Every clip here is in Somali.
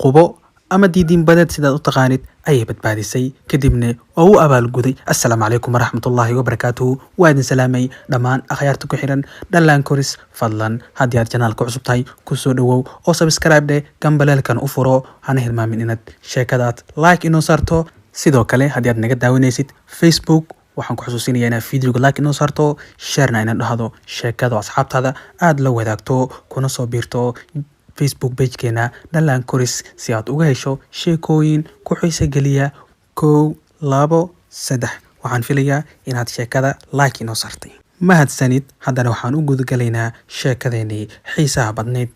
Qubo ama diidiin badeed sidaad u taqaanid ayay badbaadisay, kadibna oo u abaalguday. Assalaamu calaykum waraxmatullaahi wabarakaatuhu. Waa idin salaamay dhammaan akhyaarta ku xiran Dhallaan Koris. Fadlan haddii aad janaalka cusub tahay, kusoo dhowow oo subscribe dheh, gambaleelkan u furo, hana hilmaamin inaad sheekadaad like inoo saarto. Sidoo kale haddii aad naga daawanaysid Facebook, waxaan ku xusuusinayaa inaad videoga like inoo saarto, sharena inaad dhahdo sheekada oo asxaabtaada aada la wadaagto, kuna soo biirto Facebook pagekeena Dhallaan Koris si aad uga hesho sheekooyin ku xiise geliya. 1, 2, 3. Waxaan filayaa inaad sheekada like inoo saartay. Mahadsanid. Haddana waxaan u gudagalaynaa sheekadeenii xiisaha badnayd.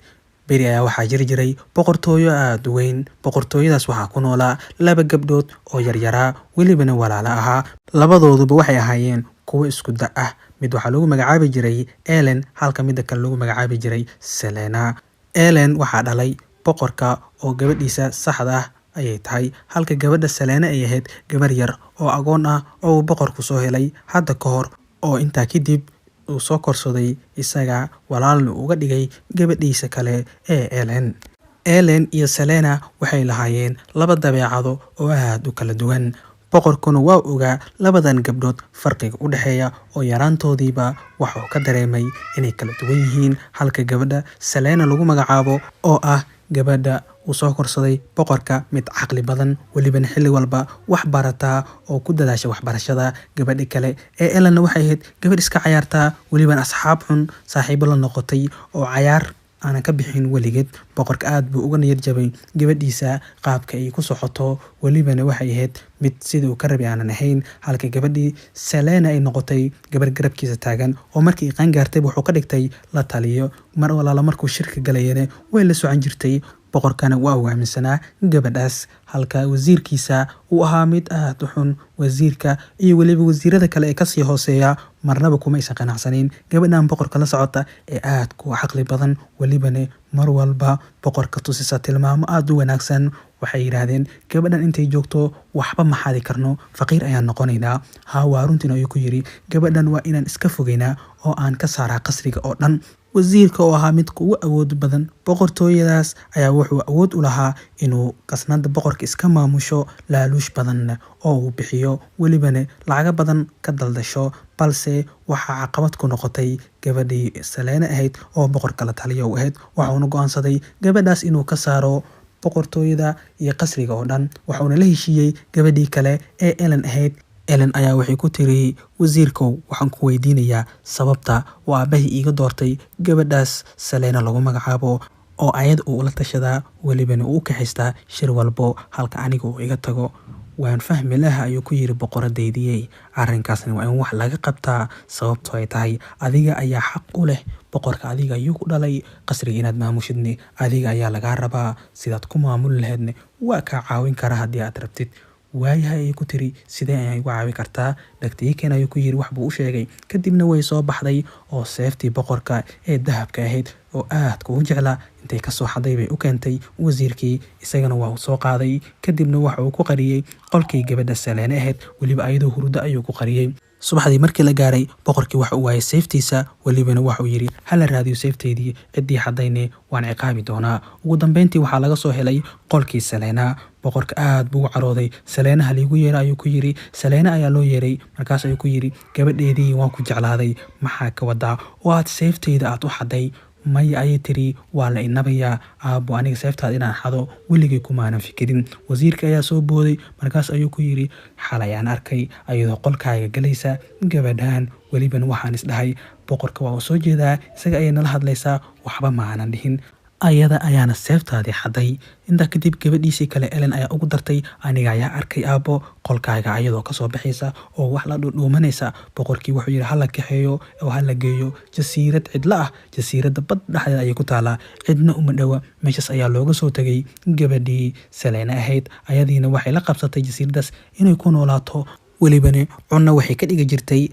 Beri ayaa waxaa jiri jiray boqortooyo aada u weyn. Boqortooyadaas waxaa ku noolaa laba gabdhood oo yaryaraa, welibana walaalo ahaa. Labadooduba waxay ahaayeen kuwo isku da ah. Mid waxaa lagu magacaabi jiray Ellen, halka midda kale lagu magacaabi jiray Selena. Ellen waxaa dhalay boqorka oo gabadhiisa saxda ah ayay tahay, halka gabadha Selena ay ahayd gabar yar oo agoon ah oo uu boqorku soo helay hadda ka hor, oo intaa kadib uu soo korsaday isaga, walaalna uga dhigay gabadhiisa kale ee Ellen. Ellen iyo Selena waxay lahaayeen laba dabeecado oo aada u kala duwan. Boqorkuna waa ogaa labadan gabdhood farqiga u dhexeeya, oo yaraantoodiiba waxuu ka dareemay inay kala duwan yihiin, halka gabadha Selena lagu magacaabo oo ah gabadha uu soo korsaday boqorka mid caqli badan, welibana xilli walba wax barataa oo ku dadaasha waxbarashada. Gabadhi kale ee Ellenna waxay ahayd gabadh iska cayaartaa, welibana asxaab xun saaxiibo la noqotay oo cayaar aanan ka bixin weligeed. Boqorka aada buu uga niyad jabay gabadhiisa qaabka ay ku socoto, welibana waxay ahayd mid sidii uu ka rabay aanan ahayn, halka gabadhii Selena ay noqotay gabarh garabkiisa taagan, oo markii ay qaangaartay wuxuu ka dhigtay la taliyo. Mar walaala markuu shirka galayana way la socon jirtay. Boqorkana waa uu aaminsanaa gabadhaas, halka wasiirkiisa uu ahaa mid aada u xun. Wasiirka iyo weliba wasiirada kale ee kasii hooseeya marnaba kuma aysan qanacsanayn gabadhan boqorka la socota ee aada ku caqli badan, welibana mar walba boqorka tusisa tilmaamo aada u wanaagsan. Waxay yidhaahdeen, "Gabadhan intay joogto waxba ma xadi karno, faqiir ayaan noqonaynaa." "Haa, waa runtiin," ayuu ku yidhi. "Gabadhan waa inaan iska fogeynaa oo aan ka saaraa qasriga oo dhan." Wasiirka oo ahaa midka ugu awood badan boqortooyadaas ayaa wuxuu awood u lahaa inuu qasnada boqorka iska maamusho, laaluush badanna oo uu bixiyo, welibana lacago badan ka daldasho. Balse waxaa caqabad ku noqotay gabadhii Saleena ahayd oo boqorka la taliya u ahayd. Waxuuna go-aansaday gabadhaas inuu ka saaro boqortooyada iyo qasriga oo dhan, waxuuna la heshiiyey gabadhii kale ee Ellen ahayd. Ellen ayaa waxay ku tiri, "Wasiirkow, waxaan ku weydiinayaa sababta uu aabbahay iiga doortay gabadhaas Saleena lagu magacaabo, oo ayada uu ula tashadaa, welibana uu u kaxaystaa shir walbo, halka aniga uu iga tago." "Waan fahmi laha," ayuu ku yiri, "boqoradeydiyey, arrinkaasna waa in wax laga qabtaa, sababtoo ay tahay adiga ayaa xaq u leh. Boqorka adiga ayuu ku dhalay, qasriga inaad maamushidne adiga ayaa lagaa rabaa. Sidaad ku maamuli laheydne waa kaa caawin karaa haddii aad rabtid." "Waayahay," ayay ku tiri, "sidee ayay igu caawin kartaa?" "Dhagta ii keen," ayuu ku yiri. Wax buu u sheegay, kadibna way soo baxday oo seeftii boqorka ee dahabka ahayd oo aadka u jeclaa intay kasoo xaday bay u keentay wasiirkii. Isagana waa uu soo qaaday, kadibna waxa uu ku qariyey qolkii gabadha Saleene ahayd, weliba ayadoo hurdo ayuu ku qariyey. Subaxdii markii la gaaray, boqorkii waxa uu waayay seeftiisa, welibana waxauu yidhi, "Hala raadiyo seefteydii, ciddii xadayne waan ciqaabi doonaa." Ugu dambeyntii waxaa laga soo helay qolkii Saleena. Boqorka aad buu u carooday. "Saleena haliigu yeera," ayuu ku yidhi. Saleena ayaa loo yeeray. Markaas ayuu ku yidhi, "Gabadheedii, waan ku jeclaaday, maxaa ka wadaa oo aad seefteyda aad u xaday?" "Maya," ayay tiri, "waa la inabayaa aabbo, aniga seeftaada inaan xado weligay kumaanan fikirin." Wasiirka ayaa soo booday, markaas ayuu ku yidhi, "Xalay aan arkay ayadoo qolkaaga galaysa gabadhan, weliban waxaan isdhahay boqorka waa uu soo jeedaa, isaga ayay nala hadlaysaa, waxba ma aanan dhihin, ayada ayaana seeftaadii xaday." Intaa kadib gabadhiisii kale Ellen ayaa ugu dartay, "Aniga ayaa arkay aabbo qolkaaga ayadoo kasoo baxaysa oo wax la dhuudhuumanaysa." Boqorkii wuxuu yidhi, "Hala kaxeeyo oo hala geeyo jasiirad cidlo ah. Jasiiradda bad dhexdeeda ayay ku taalaa, cidna uma dhowa." Meeshaas ayaa looga soo tegay gabadhii Saleena ahayd. Ayadiina waxay la qabsatay jasiiraddaas inay ku noolaato, welibana cunna waxay ka dhigi jirtay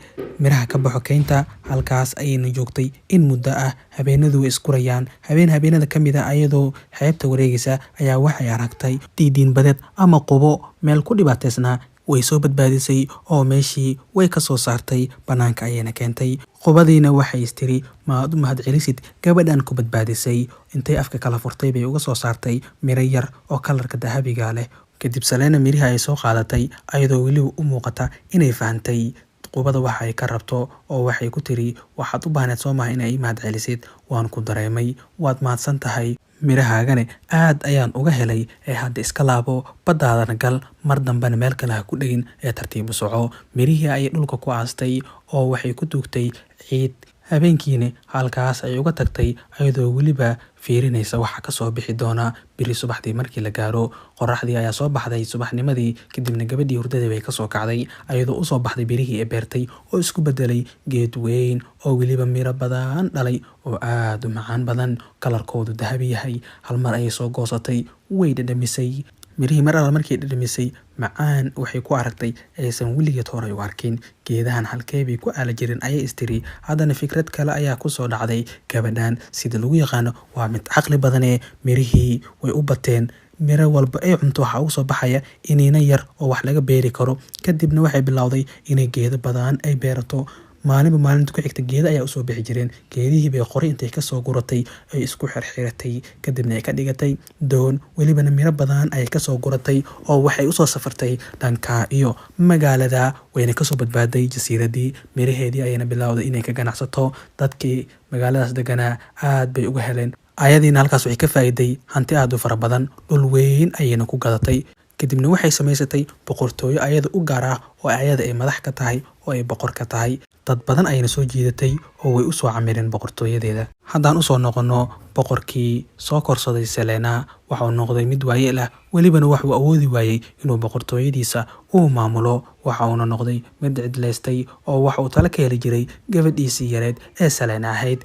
miraha ka baxo keynta. Halkaas ayayna joogtay in muddo ah. Habeenadu way iskurayaan. Habeen habeenada ka mid a, ayadoo xeebta wareegaysa ayaa waxay aragtay diidiin badeed ama qubo meel ku dhibaataysnaa. Way soo badbaadisay oo meeshii way ka soo saartay, bannaanka ayayna keentay. Qubadiina waxay istiri, maad u mahad celisid gabadhan ku badbaadisay. Intay afka kala furtay bay uga soo saartay miro yar oo kalarka dahabiga leh. Kadib Selena mirihi ay soo qaadatay, ayadoo weliba u muuqata inay fahantay qubada waxa ay ka rabto, oo waxay ku tiri, waxaad u baahneed soo maaha inay ii mahad celisid, waan ku dareemay, waad mahadsan tahay, mirahaagane aad ayaan uga helay, ee hadda iska laabo, baddaadana gal, mar dambena meel kale ha ku dhegin ee tartiib u soco. Mirihii ayay dhulka ku aastay oo waxay ku duugtay ciid. Habeenkiina halkaas ay uga tagtay ayadoo weliba fiirinaysa waxa ka soo bixi doona biri subaxdii markii la gaaro. Qorraxdii ayaa soo baxday subaxnimadii, kadibna gabadhii hurdada bay ka soo kacday ayadoo u soo baxday birihii ay beertay oo isku bedelay geed weyn oo weliba miro badan dhalay oo aad u macaan badan, kalarkoodu dahabi yahay. Hal mar ayay soo goosatay, way dhadhamisay mirihii. Mar alla markii dhadhamisay, macaan waxay ku aragtay aysan weligeed horay u arkin. Geedahan halkee bay ku aala jirin, ayay istiri. Haddana fikrad kale ayaa ku soo dhacday gabadhan. Sida lagu yaqaano waa mid caqli badanee. Mirihii way u bateen, miro walba ay cunto waxaa ugu soo baxaya iniina yar oo wax laga beeri karo. Kadibna waxay bilowday inay geedo badan ay beerato. Maalinba maalinta ku xigta geeda ayaa usoo bixi jireen. Geedihii bay qori intay kasoo guratay ay isku xirxiratay, kadibna ay ka dhigatay doon. Welibana miro badan ayay kasoo guratay oo waxay usoo safartay dhanka iyo magaalada, wayna kasoo badbaaday jasiiradii. Miraheedii ayayna bilowday inay ka ganacsato. Dadkii magaaladaas deganaa aad bay uga heleen. Ayadiina halkaas waxay ka faa'iiday hanti aad u fara badan, dhul weyn ayayna ku gadatay. Kadibna waxay samaysatay boqortooyo ayada u gaar ah oo ayada ay madax ka tahay oo ay boqor ka tahay. Dad badan ayayna soo jiidatay oo way usoo camireen boqortooyadeeda. Haddaan usoo noqono boqorkii soo korsaday Selena, waxauu noqday mid waayeel ah, welibana waxuu awoodi waayey inuu boqortooyadiisa uu maamulo. Waxa uuna noqday mid cidlaystay oo waxa uu talo ka heli jiray gabadhiisii yareed ee Selena ahayd.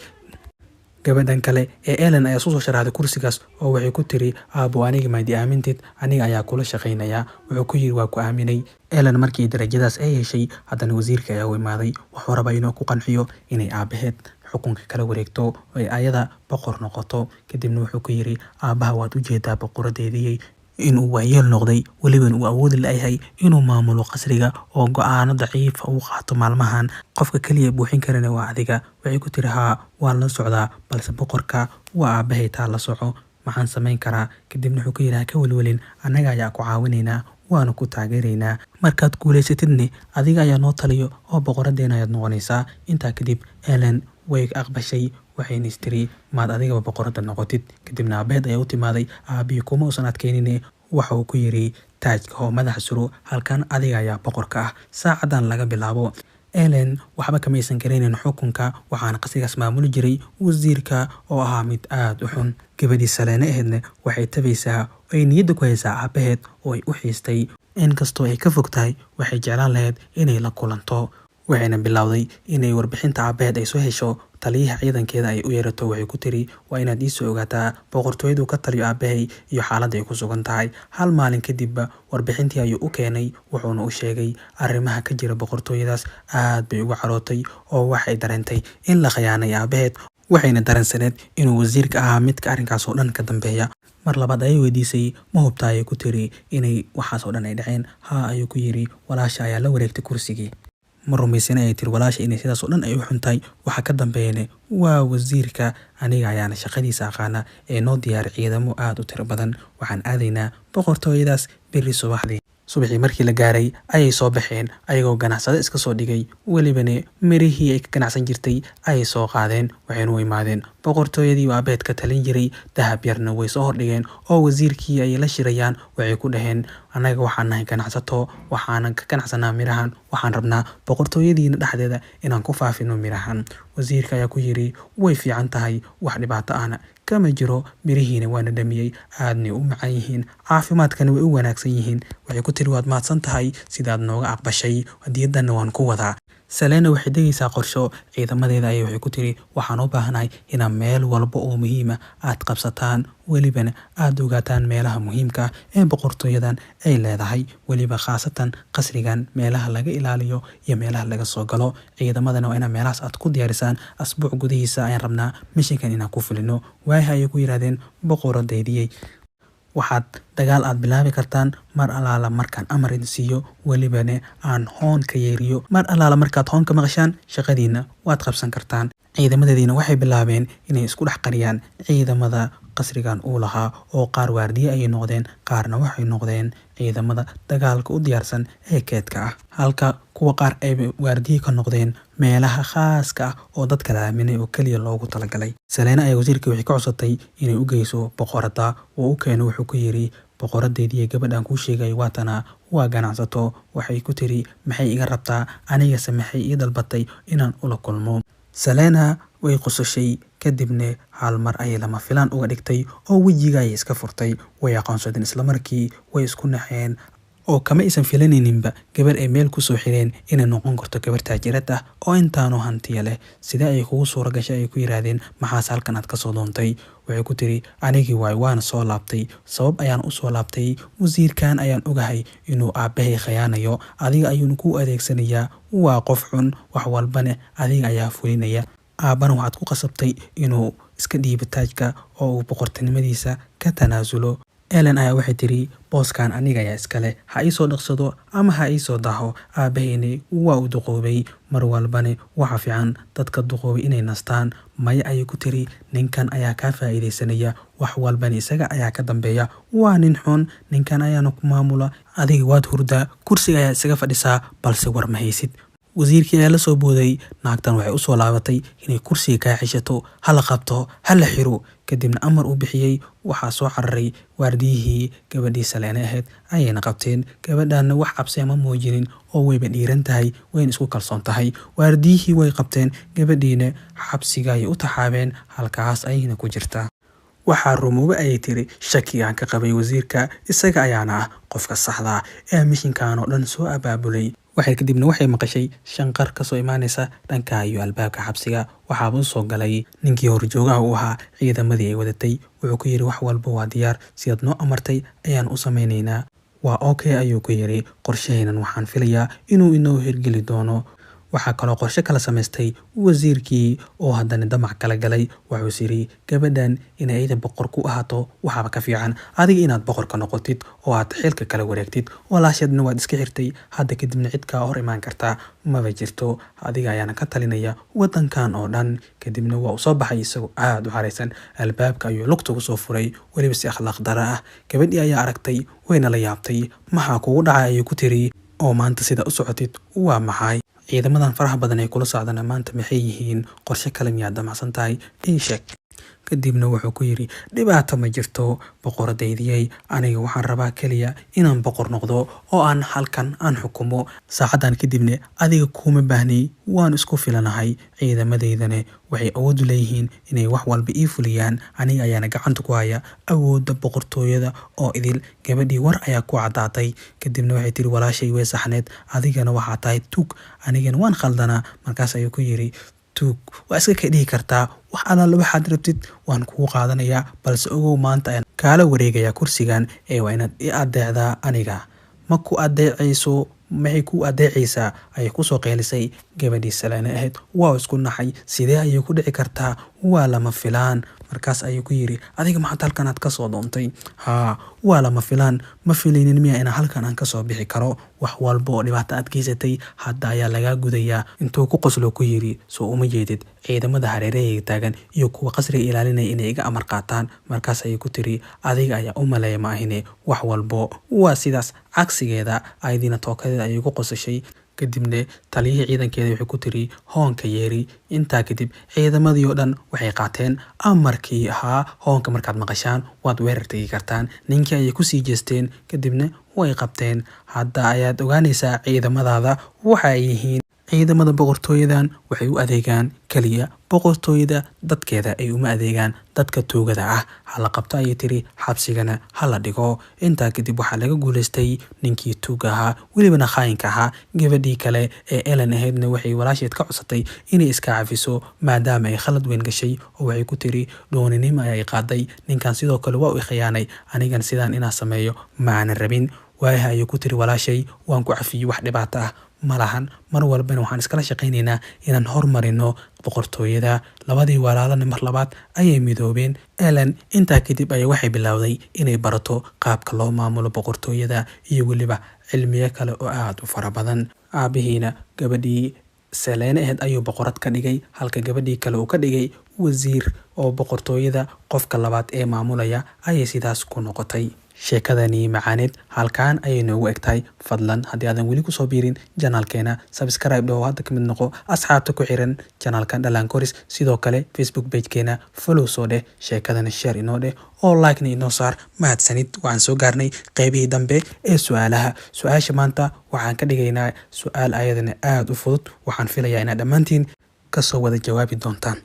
Gabadhan kale ee Ellen ayaa soo sharaxday kursigaas oo waxay ku tiri, aabbo aniga maadi aamintid, aniga ayaa kula shaqaynaya. Wuxuu ku yiri, waa ku aaminay. Ellen markii darajadaas ay heshay, haddana wasiirka ayaa u imaaday. Wuxuu rabaa inuu ku qanciyo inay aabaheed xukunka kala wareegto oo ay ayada boqor noqoto. Kadibna wuxuu ku yiri, aabaha waad u jeedaa boqoradeedii inuu waayeel noqday, welibana uu awoodi la'yahay inuu maamulo qasriga oo go'aano daciif ah uu qaato maalmahan. Qofka kaliya buuxin karana waa adiga. Waxay ku tiri, haa waan la socdaa, balse boqorka waa aabahay, taa la soco, maxaan samayn karaa? Kadibna wuxuu ku yidhi, ha ka welwelin, annaga ayaa ku caawinaynaa, waana ku taageeraynaa. Markaad guulaysatidne adiga ayaa noo taliyo oo boqoradeena ayaad noqonaysaa. Intaa kadib Ellen way aqbashay, waxayna istiri, maad adigaba boqorada noqotid. Kadibna aabaheed ayaa u timaaday. Aabihii kuma uusan adkaynine, waxa uu ku yiri, taajka oo madaxa suro, halkan adiga ayaa boqorka ah saacadan laga bilaabo. Ellen waxba kamaysan garaynin xukunka, waxaana qasrigaas maamuli jiray wasiirka oo ahaa mid aad u xun. Gabadhii Selena ahaydna waxay tabaysaa ay niyadda ku haysaa aabaheed oo ay u xiistay. Inkastoo ay ka fog tahay, waxay jeclaan lahayd inay la kulanto. Waxayna bilowday inay warbixinta aabaheed ay soo hesho. Taliyaha ciidankeeda ay u yeerato, waxay ku tiri, waa inaad iisoo ogaataa boqortooyadu ka taliyo aabahay iyo xaaladda ay ku sugan tahay. Hal maalin kadibba warbixintii ayuu u keenay, wuxuuna u sheegay arrimaha ka jira boqortooyadaas. Aad bay uga carootay oo waxay dareentay in la khiyaanay aabaheed, waxayna dareensaneed inuu wasiirka ahaa midka arrinkaas oo dhan ka dambeeya. Mar labaad ayay weydiisay, ma hubtaa, ayay ku tiri, inay waxaas oo dhan ay dhaceen? Haa, ayuu ku yiri, walaasha ayaa la wareegtay kursigii. Ma rumaysana, ayay tiri, walaasha inay sidaas oo dhan ay u xuntahay, waxa ka dambeeyana waa wasiirka, aniga ayaana shaqadiisa aqaana ee noo diyaari ciidamo aad u tiro badan. Waxaan aadaynaa boqortooyadaas berri subaxdii. Subaxii markii la gaaray ayay soo baxeen ayagoo ganacsade iska soo dhigay, welibana mirihii ay ka ganacsan jirtay ayay soo qaadeen. Waxayna u imaadeen boqortooyadii uu aabaheed ka talin jiray. Dahab yarna way soo hordhigeen oo wasiirkii ayay la shirayaan. Waxay ku dhaheen, annaga waxaan nahay ganacsato, waxaanan ka ganacsanaa mirahan, waxaan rabnaa boqortooyadiina dhexdeeda inaan ku faafino mirahan. Wasiirka ayaa ku yiri, way fiican tahay, wax dhibaato ahna kama jiro, mirihiina waana dhamiyey, aadna u macaan yihiin, caafimaadkana way u wanaagsan yihiin. Waxay ku tiri, waad mahadsan tahay sidaad nooga aqbashay, hadiyadanna waan ku wadaa. Selena waxay degaysaa qorsho. Ciidamadeeda ayay waxay ku tiri, waxaan u baahanahay inaad meel walba oo muhiim ah aad qabsataan, welibana aad ogaataan meelaha muhiimka ah ee boqortooyadan ay leedahay, weliba khaasatan qasrigan meelaha laga ilaaliyo iyo meelaha laga soo galo. Ciidamadana waa inaad meelahaas aad ku diyaarisaan. Asbuuc gudihiisa ayaan rabnaa mishinkan inaan ku fulino. Waayaha, ayay ku yiraahdeen boqoradeydiyey. Waxaad dagaal aad bilaabi kartaan mar alaala markaan amar idin siiyo, welibana aan hoon ka yeeriyo. Mar alaala markaad hoon ka maqashaan, shaqadiina waad qabsan kartaan. Ciidamadeediina waxay bilaabeen inay isku dhex qariyaan ciidamada qasrigan uu lahaa, oo qaar waardiye ayay noqdeen, qaarna waxay noqdeen ciidamada dagaalka u diyaarsan ee keedka ah, halka kuwa qaar ay waardiye ka noqdeen meelaha khaaska ah oo dadka la aaminay oo keliya loogu talagalay. Saleena ayaa wasiirkii waxay ka codsatay inay u geyso boqoradda oo u keeno. Wuxuu ku yiri, boqoradeedii gabadhan kuu sheegay waatana, waa ganacsato. Waxay ku tiri, maxay iga rabtaa anigase? Maxay ii dalbatay inaan ula kulmo? Saleena way qososhay, kadibna hal mar ayay lama filaan uga dhigtay oo wejiga ayay iska furtay. Way aqoonsadeen islamarkii, way isku naxeen oo kama aysan filanayninba gabar ay meel kusoo xireen inay noqon karto gabar taajirad ah oo intaanu hantiya leh. Sidee ayay kugu suura gashay, ay ku yiraahdeen, maxaase halkan aad kasoo doontay? Waxay ku tiri, anigii waay, waana soo laabtay. Sabab ayaan usoo laabtay, wasiirkan ayaan ogahay inuu aabbahay khayaanayo, adiga ayuuna kuu adeegsanayaa, waa qof xun, wax walbane adiga ayaa fulinaya. Aabbana waxaad ku qasabtay inuu iska dhiibo taajka oo uu boqortinimadiisa ka tanaasulo. Ellen ayaa waxay tiri, booskan aniga ayaa iskale, ha iisoo dhaqsado ama ha iisoo daaho, aabahayni waa uu duqoobay, mar walbane waxa fiican dadka duqoobay inay nastaan. Maya, ayay ku tiri, ninkan ayaa kaa faa'iidaysanaya, wax walbana isaga ayaa ka dambeeya, waa nin xun, ninkan ayaana ku maamula, adiga waad hurdaa, kursiga ayaa isaga fadhisaa, balse war ma haysid. Wasiirkii ayaa la soo booday, naagtan waxay usoo laabatay inay kursiga kaa xishato, hala qabto, hala xiro. Kadibna amar uu bixiyey, waxaa soo cararay waardiyihii, gabadhii Saleene ahayd ayayna qabteen. Gabadhanna wax cabsi ma muujinin oo wayba dhiiran tahay, wayna isku kalsoon tahay. Waardiyihii way qabteen, gabadhiina xabsiga ayay u taxaabeen, halkaas ayayna ku jirtaa. Waxaa rumoobe, ayay tiri, shakigaan ka qabay wasiirka, isaga ayaana ah qofka saxda ee mishinkan oo dhan soo abaabulay. Waxay kadibna waxay maqashay shanqar kasoo imaanaysa dhanka iyo albaabka xabsiga. Waxaaba u soo galay ninkii horjoogaha u ahaa ciidamadii ay wadatay. Wuxuu ku yiri, wax walba waa diyaar, sidaad noo amartay ayaan u samaynaynaa. Waa okay, ayuu ku yiri, qorshahaynan waxaan filayaa inuu inoo hirgeli doono. Waxaa kaloo qorshe kala samaystay wasiirkii oo haddana damac kala galay. Wuxuus yiri, gabadhan inay iyada boqor ku ahaato waxaaba ka fiican adiga inaad boqorka noqotid oo aad xilka kala wareegtid. Walaasheedna waad iska xirtay, hadda kadibna cid kaa hor imaan kartaa maba jirto, adiga ayaana ka talinaya wadankan oo dhan. Kadibna waa uu soo baxay isagoo aada u xaraysan, albaabka ayuu lugta kusoo furay, weliba si akhlaaq dara ah. Gabadhii ayaa aragtay, wayna la yaabtay. Maxaa kugu dhacay, ayuu ku tiri, oo maanta sida u socotid waa maxay? Ciidamadan faraha badan ee kula socdana maanta maxay yihiin? Qorshe kale miyaad damacsan tahay? Ii sheeg. Kadibna wuxuu ku yiri, dhibaato ma jirto boqoradeydiyey, aniga waxaan rabaa keliya inaan boqor noqdo oo aan halkan aan xukumo. Saacadan kadibna adiga kuma baahnay, waan isku filanahay, ciidamadeydana waxay awood u leeyihiin inay wax walba ii fuliyaan, aniga ayaana gacanta ku haya awoodda boqortooyada oo idil. Gabadhii war ayaa ku caddaatay. Kadibna waxay tiri, walaashay way saxneed, adigana waxaa tahay tuug, anigana waan khaldanaa. Markaas ayuu ku yiri, tuug waa iska ka dhihi kartaa, wax alaala waxaad rabtid waan kugu qaadanayaa, balse ogow maanta ayaan kaala wareegayaa kursigan ee waa inaad i adeecdaa. Aniga ma ku adeecayso? Maxay ku adeecaysaa, ayay kusoo qeylisay gabadhii Saleene ahayd. Waa isku naxay, sidee ayay ku dhici kartaa? Waa lama filaan. Markaas ayuu ku yiri, adiga maxaad halkan aad kasoo doontay? Haa, waa lama filaan, ma filaynin miya inaan halkan aan kasoo bixi karo? Wax walba oo dhibaato aad geysatay hadda ayaa lagaa gudayaa. Intuu ku qoslo ku yiri, soo uma jeedid ciidamada hareerahayga taagan iyo kuwa qasriga ilaalinaya inay iga amar qaataan? Markaas ayay ku tiri, adiga ayaa u maleeya, ma ahine wax walbo waa sidaas cagsigeeda. Ayadiina tookadeeda ayay ku qosashay. Kadibna taliyihii ciidankeeda wuxuu ku tiri, hoonka yeeri. Intaa kadib ciidamadii oo dhan waxay qaateen amarkii ahaa, hoonka markaad maqashaan waad weerar tegi kartaan. Ninkii ayay kusii jeesteen, kadibna way qabteen. Hadda ayaad ogaanaysaa ciidamadaada waxa ay yihiin. Ciidamada boqortooyadan waxay u adeegaan keliya boqortooyada dadkeeda, ay uma adeegaan dadka tuugada ah. Hala qabto, ayay tiri, xabsigana hala dhigo. Intaa kadib waxaa laga guuleystay ninkii tuuga ahaa, welibana khaayinka ahaa. Gabadhii kale ee Ellen ahaydna waxay walaasheed ka codsatay inay iska cafiso maadaama ay khalad weyn gashay, oo waxay ku tiri, dhooninimo ayay qaaday, ninkan sidoo kale waa u khiyaanay, anigan sidaan inaan sameeyo ma aanan rabin. Waayaha, ayay ku tiri walaashay, waan ku cafiyey, wax dhibaato ah Ma lahan. Mar walbana waxaan iskala shaqaynaynaa inaan hormarino boqortooyada. Labadii walaalana mar labaad ayay midoobeen. Ellen intaa kadib ayay waxay bilowday inay barato qaabka loo maamulo boqortooyada iyo weliba cilmiyo kale oo aad u fara badan. Aabihiina gabadhii Selene ahayd ayuu boqorad ka dhigay, halka gabadhii kale uu ka dhigay wasiir oo boqortooyada qofka labaad ee maamulaya ayay sidaas ku noqotay. Sheekadani macaaneed halkaan ayay noogu egtahay. Fadlan haddii aadan weli kusoo biirin janaalkeena, subscribe dhaho, hadda ka mid noqo asxaabta ku xiran janaalkan Dhalaan Koris. Sidoo kale Facebook pagekeena follow soo dheh, sheekadana share inoo dheh oo like-na inoo saar. Mahadsanid. Waxaan soo gaarnay qeybihii dambe ee su-aalaha. Su-aasha maanta waxaan ka dhigaynaa su-aal ayadana aada u fudud. Waxaan filayaa inaad dhammaantiin kasoo wada jawaabi doontaan.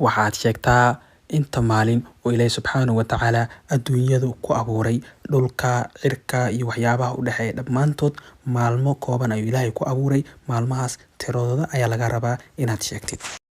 Waxaad sheegtaa inta maalin oo Ilaahay subxaanahu wa tacaala adduunyadu ku abuuray dhulka, cirka iyo waxyaabaha u dhexeeya dhammaantood. Maalmo kooban ayuu Ilaahay ku abuuray. Maalmahaas tiradooda ayaa laga rabaa inaad sheegtid.